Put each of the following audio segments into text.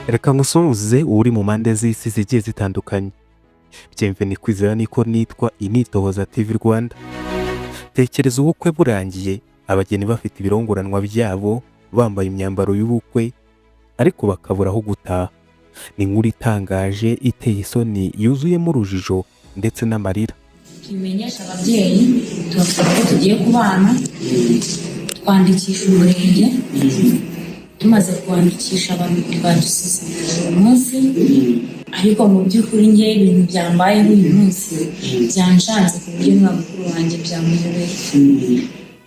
Reka ngusuhuze uri mu mpande z'isi zigiye zitandukanye. Byemve Kwizera niko nitwa, Initohoza TV Rwanda. Tekereza ubukwe burangiye, abageni bafite ibirongoranwa byabo, bambaye imyambaro y'ubukwe, ariko bakabura aho gutaha. Ni inkuru itangaje, iteye isoni, yuzuyemo urujijo ndetse n'amarira. Tubimenyesha ababyeyi, tubabwira ko tugiye kubana, twandikisha umurenge. Tumaze kwandikisha, abantu badusezeranije uyu munsi. Ariko mu by'ukuri ngewe ibintu byambayeho uyu munsi byanshanze, ku buryo na mukuru wanjye byamuyobeye.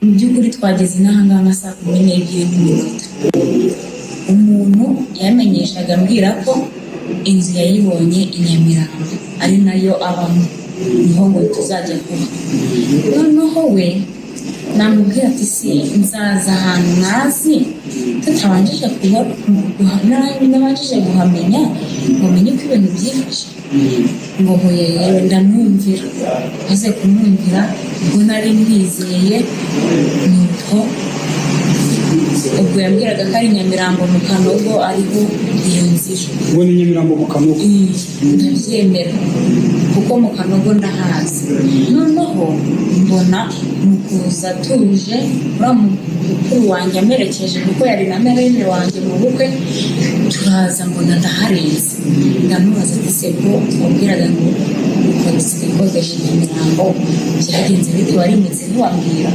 Mu by'ukuri twageze n'ahangaha nka saa 12 n'iminota. Umuntu yamenyeshaga ambwira ko inzu yayibonye i Nyamirambo, ari nayo abamo, niho ngo tuzajya kuba. Noneho we namubwira ati: "Si nzaza ahantu ntazi tutabanjije nabanjije guhamenya ngo menye uko ibintu byifashe?" Ngo hoya. Yewe, ndamwumvira. Maze kumwumvira, ubwo nari mwizeye, nuko ubwo yambwiraga ko ari Nyamirambo mu Kanogo, ariho iyo nzira. Ngo ni Nyamirambo mu Kanogo? Ndabyemera kuko mu Kanogo ndahazi. Noneho mbona mu kuza tuje, uriya mukuru wanjye amerekeje, kuko yari na marraine wanjye mu bukwe, turaza mbona ndaharenze. Ndamubaza ati: "Se ko wabwiraga ngo usigaye ukodesha i Nyamirambo, byagenze bite? Warimutse ntiwambwira?"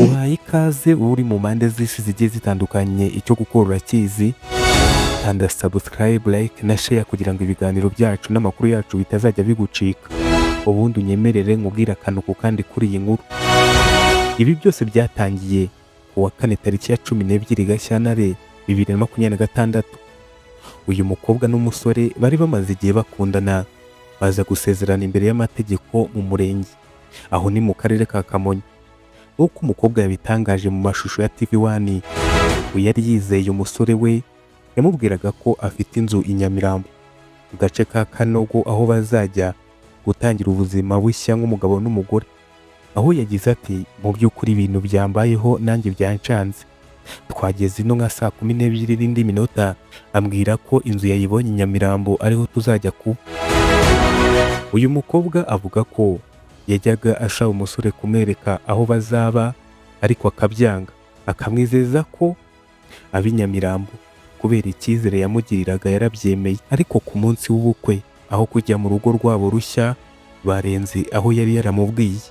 Uhaye ikaze uri mu mpande z'isi zigiye zitandukanye. Icyo gukora urakizi: kanda subscribe, like na share kugira ngo ibiganiro byacu n'amakuru yacu bitazajya bigucika. Ubundi unyemerere nkubwire akantu ku kandi kuri iyi nkuru. Ibi byose byatangiye ku wa kane, tariki ya 12 Gashyantare 2026. Uyu mukobwa n'umusore bari bamaze igihe bakundana, baza gusezerana imbere y'amategeko mu murenge, aho ni mu karere ka Kamonyi. Nk'uko umukobwa yabitangaje mu mashusho ya TV One, we yari yizeye umusore we yamubwiraga ko afite inzu i Nyamirambo mu gace ka Kanogo, aho bazajya gutangira ubuzima bushya nk'umugabo n'umugore. Aho yagize ati: "Mu by'ukuri ibintu byambayeho nanjye byancanze. Twageze ino nka saa 12 n'indi minota, ambwira ko inzu yayibonye i Nyamirambo, ariho tuzajya kuba." Uyu mukobwa avuga ko yajyaga asaba umusore kumwereka aho bazaba, ariko akabyanga, akamwizeza ko ab'i Nyamirambo. Kubera icyizere yamugiriraga yarabyemeye, ariko ku munsi w'ubukwe, aho kujya mu rugo rwabo rushya, barenze aho yari yaramubwiye.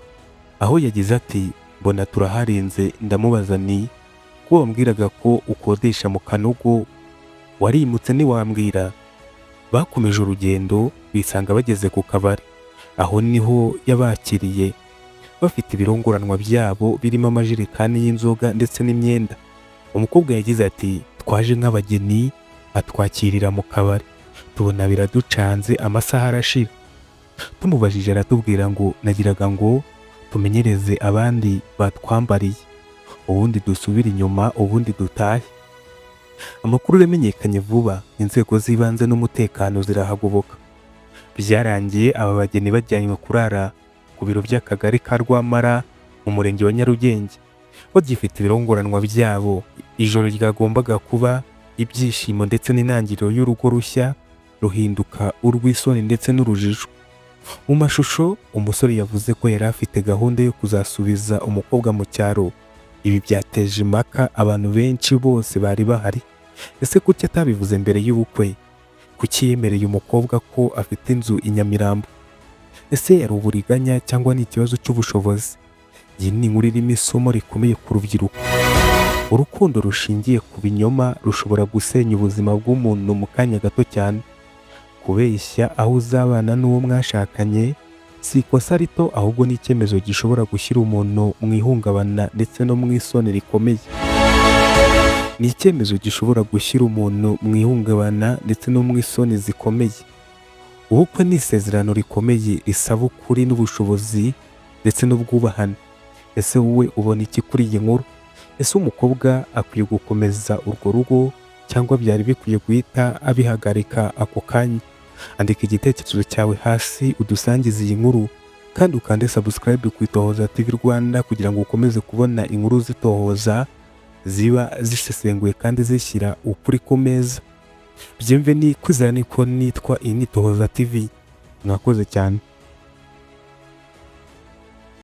Aho yagize ati: "Mbona turaharenze, ndamubaza ni ko wambwiraga ko ukodesha mu Kanogo, warimutse ntiwambwira?" Bakomeje urugendo, bisanga bageze ku kabari. Aho niho yabakiriye bafite ibirongoranwa byabo, birimo amajerekani y'inzoga ndetse n'imyenda. Umukobwa yagize ati: "Twaje nk'abageni, atwakirira mu kabari, tubona biraducanze, amasaha arashira. Tumubajije aratubwira ngo nagiraga ngo tumenyereze abandi batwambariye, ubundi dusubire inyuma, ubundi dutahe." Amakuru yamenyekanye vuba, inzego z'ibanze n'umutekano zirahagoboka. Byarangiye aba bageni bajyanywe kurara ku biro by'akagari ka Rwamara mu murenge wa Nyarugenge, bagifite ibirongoranwa byabo. Ijoro ryagombaga kuba ibyishimo ndetse n'intangiriro y'urugo rushya ruhinduka urw'isoni ndetse n'urujijo. Mu mashusho, umusore yavuze ko yari afite gahunda yo kuzasubiza umukobwa mu cyaro. Ibi byateje impaka abantu benshi bose bari bahari. Ese kuki atabivuze mbere y'ubukwe? Kuki yemereye umukobwa ko afite inzu i Nyamirambo? Ese yari uburiganya cyangwa ni ikibazo cy'ubushobozi? Iyi ni inkuru irimo isomo rikomeye ku rubyiruko. Urukundo rushingiye ku binyoma rushobora gusenya ubuzima bw'umuntu mu kanya gato cyane. Kubeshya aho uzabana n'uwo mwashakanye si ikosa rito, ahubwo ni icyemezo gishobora gushyira umuntu mu ihungabana ndetse no mu isoni rikomeye. Ni icyemezo gishobora gushyira umuntu mu ihungabana ndetse no mu isoni zikomeye. Ubukwe ni isezerano rikomeye risaba ukuri n'ubushobozi ndetse n'ubwubahane. Ese wowe ubona iki kuri iyi nkuru? Ese umukobwa akwiye gukomeza urwo rugo cyangwa byari bikwiye guhita abihagarika ako kanya? Andika igitekerezo cyawe hasi, udusangize iyi nkuru, kandi ukande subscribe ku Itohoza TV Rwanda kugira ngo ukomeze kubona inkuru zitohoza, ziba zisesenguye kandi zishyira ukuri ku meza. Byemve ni Kwizera, niko nitwa. Iyi ni Tohoza TV. Mwakoze cyane.